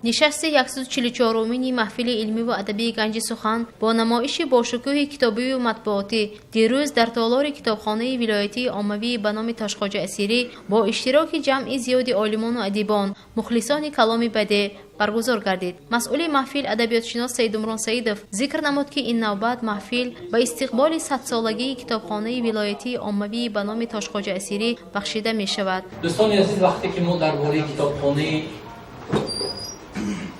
Нишасти 144-умини маҳфили илмиву адабии «Ганҷи сухан» бо намоиши бошукӯҳи китобиву матбуотӣ дирӯз дар толори китобхонаи вилоятии оммавӣ ба номи Тошхоҷа Асирӣ бо иштироки ҷамъи зиёди олимону адибон, мухлисони каломи бадеъ баргузор гардид. Масъули маҳфил, адабиётшинос Саидумрон Саидов, зикр намуд, ки ин навбат маҳфил ба истиқболи 100-солагии китобхонаи вилоятии оммавӣ ба номи Тошхоҷа Асирӣ бахшида мешавад. Дӯстони азиз, вақте ки мо дар бораи китобхонаи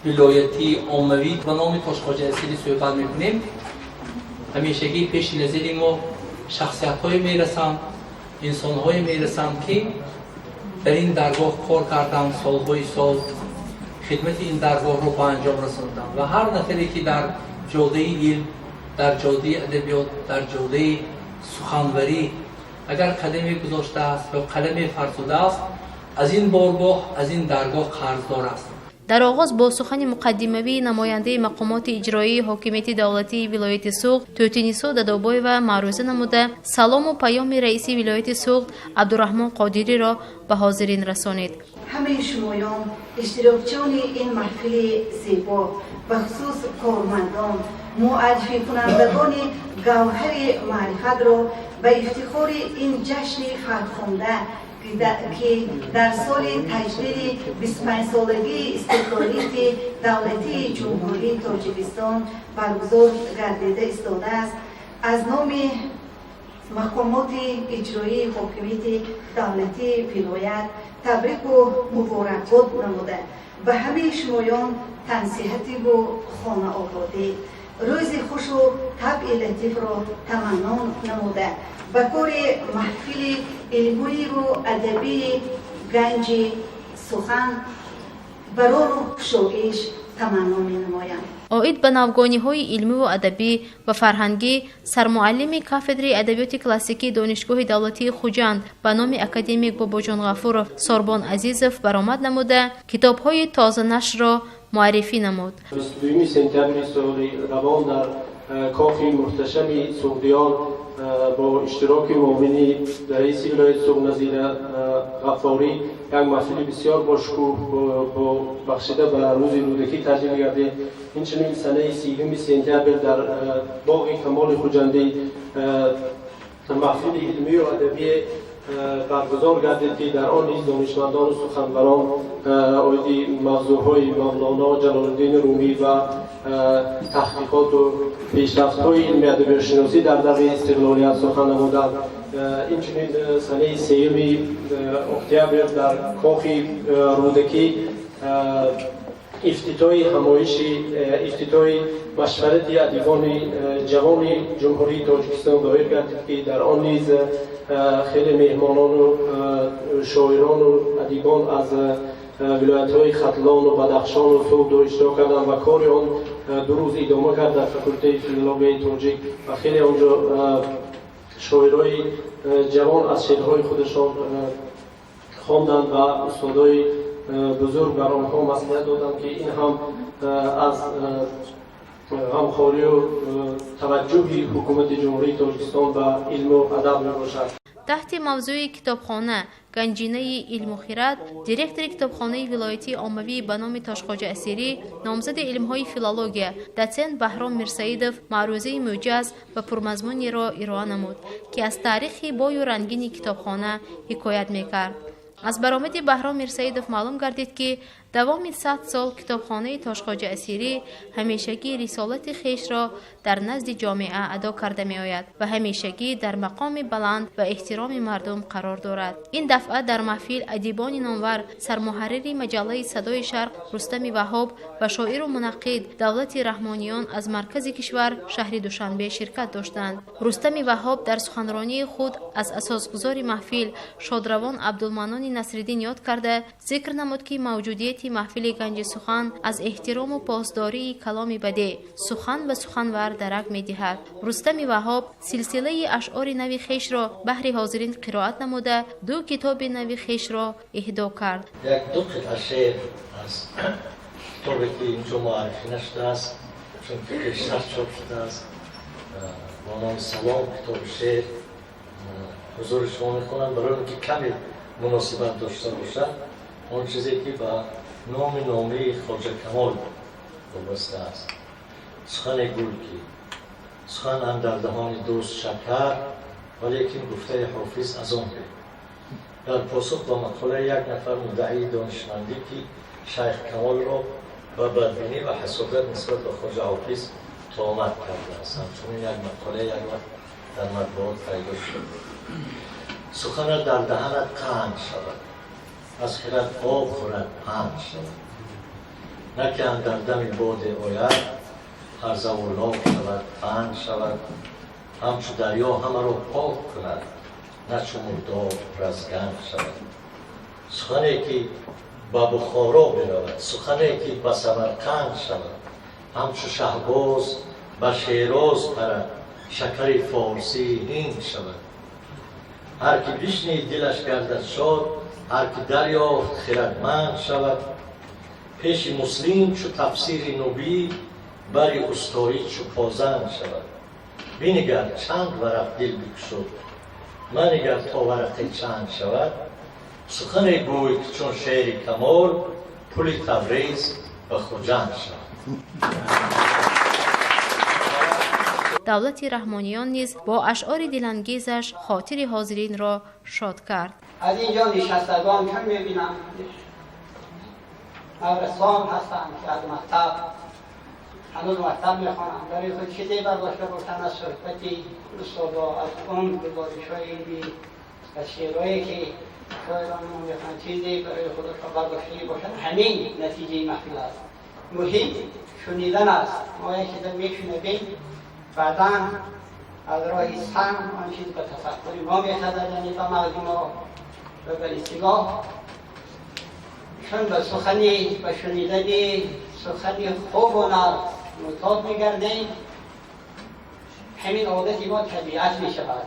вилоятии оммавӣ ба номи Тошхоҷа Асирӣ суҳбат мекунем, ҳамешагӣ пеши назари мо шахсиятҳое мерасанд, инсонҳое мерасанд, ки дар ин даргоҳ кор карданд, солҳои сол хидмати ин даргоҳро ба анҷом расонданд ва ҳар нафаре, ки дар ҷодаи илм, дар ҷодаи адабиёт, дар ҷодаи суханварӣ агар қадаме гузоштааст ё қаламе фарсудааст, аз ин боргоҳ, аз ин даргоҳ қарздор аст. Дар оғоз бо сухани муқаддимавии намояндаи мақомоти иҷроии ҳокимияти давлатии вилояти Суғд Тӯтинисо Дадобоева маърӯза намуда, салому паёми раиси вилояти Суғд Абдураҳмон Қодириро ба ҳозирин расонид. Ҳамаи шумоён, иштирокчиёни ин маҳфили зебо, бахусус кормандон, муаррификунандагони гавҳари маърифатро ба ифтихори ин ҷашни фархунда, ки дар соли таҷлили 25-солагии истиқлолияти давлатии Ҷумҳурии Тоҷикистон баргузор гардида истодааст, аз номи мақомоти иҷроии ҳокимияти давлатии вилоят табрику муборакбод намуда, ба ҳамаи шумоён тансиҳативу хонаободӣ, рӯзи хушу табъи латифро таманно намуда, ба кори маҳфили илмииву адабии «Ганҷи сухан» барору кушоиш таманно менамоям. Оид ба навгониҳои илмиву адабӣ ва фарҳангӣ сармуаллими кафедраи адабиёти классикии Донишгоҳи давлатии Хуҷанд ба номи академик Бобоҷон Ғафуров Сорбон Азизов баромад намуда, китобҳои тозанашрро муаррифӣ намуд. 22 сентябри соли равон дар кохи муҳташами Суғдиён бо иштироки муовини раиси вилояти Суғд Назира Ғаффорӣ як маҳфили бисёр бошукӯҳ бо бахшида ба рӯзи Рӯдакӣ таҷлил гардид. Инчунин санаи 30 сентябр дар боғи Камоли Хуҷандӣ маҳфили илмию адабие баргузор гардид, ки дар он низ донишмандону суханбарон оиди мавзӯъҳои Мавлоно Ҷалолуддини Румӣ ва таҳқиқоту пешрафтҳои илми адабиётшиносӣ дар даври истиқлолият сухан намуданд. Инчунин санаи 3 октябр дар кохи Рӯдакӣ ифтитоҳи ҳамоиши, ифтитоҳи машварати адибони ҷавони Ҷумҳурии Тоҷикистон доир гардид, ки дар он низ хеле меҳмонону шоирону адибон аз вилоятҳои Хатлону Бадахшону Суғду иштирок карданд ва кори он 2 рӯз идома кард дар факултети филологияи тоҷик ва хеле онҷо шоирои ҷавон аз шеърҳои худашон хонданд ва устодои бузург бар онҳо маслиҳат доданд, ки ин ҳам аз ғамхорию таваҷҷӯҳи ҳукумати Ҷумҳурии Тоҷикистон ба илму адаб мебошад. Таҳти мавзӯи «Китобхона — ганҷинаи илму хирад» директори китобхонаи вилоятии оммавӣ ба номи Тошхоҷа Асирӣ, номзади илмҳои филология, дотсент Баҳром Мирсаидов маърӯзаи мӯҷаз ва пурмазмунеро ироа намуд, ки аз таърихи бою рангини китобхона ҳикоят мекард. Аз баромади Баҳром Мирсаидов маълум гардид, ки давоми 100 сол китобхонаи Тошхоҷа Асирӣ ҳамешагӣ рисолати хешро дар назди ҷомеа адо карда меояд ва ҳамешагӣ дар мақоми баланд ва эҳтироми мардум қарор дорад. Ин дафъа дар маҳфил адибони номвар, сармуҳаррири маҷаллаи «Садои Шарқ» Рустами Ваҳҳоб ва шоиру мунаққид Давлати Раҳмониён аз маркази кишвар, шаҳри Душанбе, ширкат доштанд. Рустами Ваҳҳоб дар суханронии худ аз асосгузори маҳфил, шодравон Абдулманони Насриддин ёд карда, зикр намуд, ки мавҷудияти маҳфили «Ганҷи сухан» аз эҳтирому посдории каломи бадеъ, сухан ва суханвар дарак медиҳад. Рустами Ваҳҳоб силсилаи ашъори нави хешро баҳри ҳозирин қироат намуда, ду китоби нави хешро иҳдо кард. Як ду қитъа шеър аз китобе, ки инҷо муаррифӣ нашудааст, чунки пештар чоп шудааст, бо номи «Салом», китоби шеър, ҳузури шумо мехонам, барои он ки каме муносибат дошта бошад он чизе, ки ба Номи номаи Хоҷа Камол вобаста аст. Сухане гӯй ки сухан андар даҳони дӯст шакар, валекин гуфтаи Ҳофиз аз он беҳ. Дар посух ба мақолаи як нафар муддаии донишмандӣ, ки Шайх Камолро ба бадбинӣ ва ҳасодат нисбат ба Хоҷа Ҳофиз туҳмат кардааст. Ҳамчунин як мақолаи як вақт дар матбуот пайдо шуда буд. Суханат дар даҳанат қанд шавад, аз хирад об хӯрад панд шавад. На ки андар дами боде ояд, ҳарзаву лоқ шавад, панд шавад. Ҳамчу дарё ҳамаро пок кунад, на чу мурдор разганд шавад. Сухане ки ба Бухоро биравад, сухане ки ба Самарқанд шавад, ҳамчу Шаҳбоз ба Шероз парад, шакари форсии ҳинд шавад. Ҳар ки бишнид дилаш гардад шод, ҳар ки дарёфт хирадманд шавад. Пеши Муслим чу тафсири нубӣ, бари устоӣ чу позанд шавад. Бинигар чанд варақ дил бикушод, манигар то варақе чанд шавад. Сухане гӯй ки чун шеъри Камол, пули Табриз ба Хуҷанд шавад. Давлати Раҳмониён низ бо ашъори дилангезаш хотири ҳозиринро шод кард. Аз инҷо нишастагон чун мебинам, наврасон ҳастанд, ки аз мактаб ҳанӯз мактаб мехонанд, барои худ чизе бардошта бошанд аз суҳбати устодо, аз он гузоришҳои илмӣ ва шеърҳое ки шоирон мо мехонанд, чизе барои худашон бардоштагӣ бошанд. Ҳамин натиҷаи маҳфил аст. Муҳим шунидан аст. Мо як чиза мешунавем, баъдан аз роҳи самъ он чиз ба тафаккури мо мехазад, яъне ба мағзи мо ва ба истилоҳ чун ба сухани ба шунидани сухани хубу нарм мутоб мегардем, ҳамин одати мо табиат мешавад.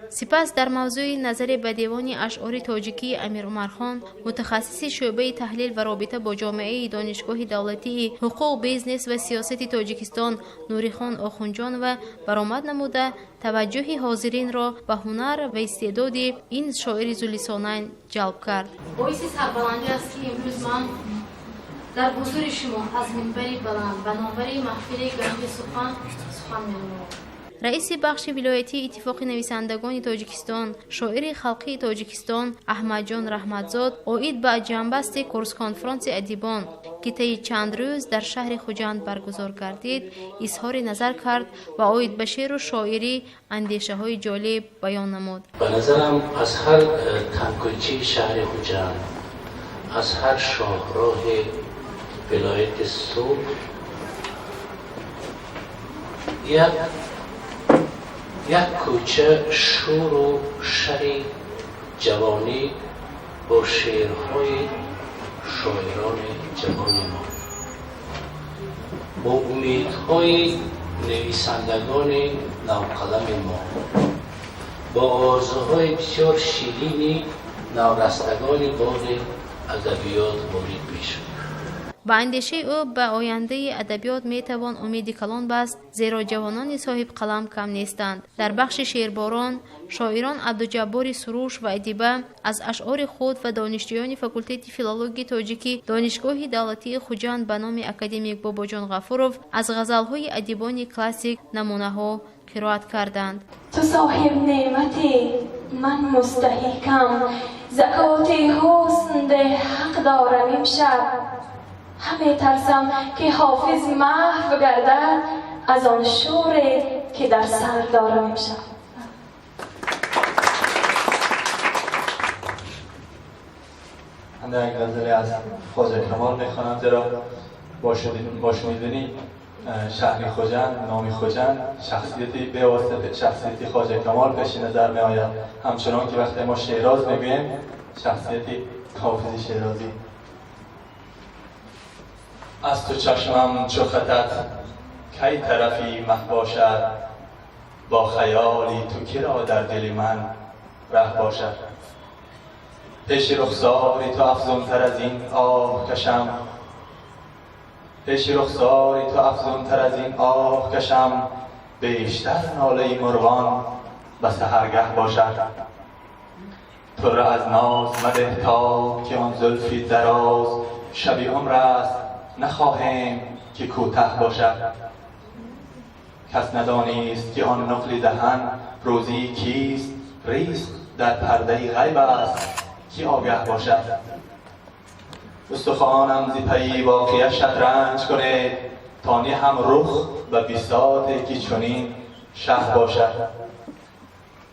Сипас дар мавзӯи назаре ба девони ашъори тоҷикии Амир Умархон, мутахассиси шӯъбаи таҳлил ва робита бо ҷомеаи Донишгоҳи давлатии ҳуқуқ, бизнес ва сиёсати Тоҷикистон Нурихон Охунҷонова баромад намуда, таваҷҷӯҳи ҳозиринро ба ҳунар ва истеъдоди ин шоири зулисонайн ҷалб кард. Боиси сарбаландӣ аст, ки имрӯз ман дар ҳузури шумо аз минбари баланд ба номбари маҳфили Ганҷи сухан сухан менамоям. Раиси бахши вилоятии Иттифоқи нависандагони Тоҷикистон, шоири халқии Тоҷикистон Аҳмадҷон Раҳматзод оид ба ҷамъбасти курс-конфронси адибон, ки таи чанд рӯз дар шаҳри Хуҷанд баргузор гардид, изҳори назар кард ва оид ба шеъру шоирӣ андешаҳои ҷолиб баён намуд. Ба назарам, аз ҳар тангкӯчаи шаҳри Хуҷанд, аз ҳар шоҳроҳи вилояти Суғд як кӯча шӯру шари ҷавонӣ бо шеърҳои шоирони ҷавони мо, бо умедҳои нависандагони навқалами мо, бо орзуҳои бисёр ширини наврастагони боғи адабиёт ворид мешуд. Ба андешаи ӯ, ба ояндаи адабиёт метавон умеди калон баст, зеро ҷавонони соҳибқалам кам нестанд. Дар бахши шеърборон шоирон Абдуҷаббори Суруш ва Адиба аз ашъори худ ва донишҷӯёни факултети филологии тоҷикӣ Донишгоҳи давлатии Хуҷанд ба номи академик Бобоҷон Ғафуров аз ғазалҳои адибони классик намунаҳо қироат карданд. Ту соҳиб неъматӣ, ман мустаҳикам, закоти ҳусн деҳ, ҳақ дорам имшаб. Ҳаме тарсам, ки Ҳофиз маҳв гардад аз он шӯре, ки дар сар дорам имшаб. من یک غزلی از خواجه کمال میخوانم، زیرا با شنیدنی شهر خوجند، نام خوجند، شخصیتی به واسطه شخصیتی خواجه کمال پیش نظر می آید. همچنان که وقتی ما شیراز میگوییم، شخصیتی حافظی شیرازی. از تو چشمم چو خطت کی طرفی مه باشد، با خیالی تو کرا در دل من ره باشد. پیش رخساری تو افزونتر از این آه کشم، پیش رخساری تو افزونتر از این آه کشم، بیشتر ناله مرغان به سحرگه باشد. تو را از ناز مده تاب که آن زلفی دراز шаби умр аст, нахоҳем ки кӯтаҳ бошад. Кас надонист ки он нақли даҳан рӯзии кист, ризқ дар пардаи ғайб аст, ки огаҳ бошад. Устухонам зи пайи воқеа шатранҷ кунед, то ниҳам рух ба бисоте ки чунин шаҳ бошад.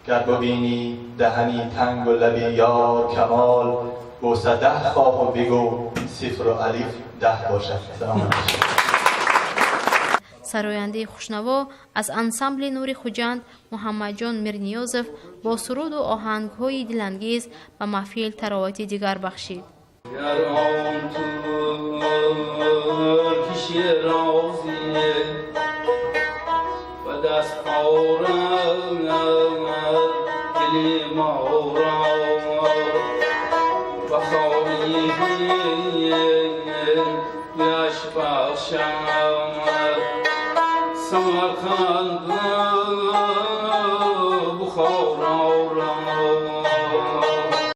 Гар бибинӣ даҳани тангу лаби ёр камол, бӯса даҳ хоҳу бигӯ сифру алиф даҳ бошад. Саломат бошед. Сарояндаи хушнаво аз ансамбли «Нури Хуҷанд» Муҳаммадҷон Мирниёзов бо суруду оҳангҳои дилангез ба маҳфил таровати дигар бахшид. Гар он турки Шерозӣ ба даст орад дили моро, ба хони гӯяш бахшад Самарқанду Бухоро.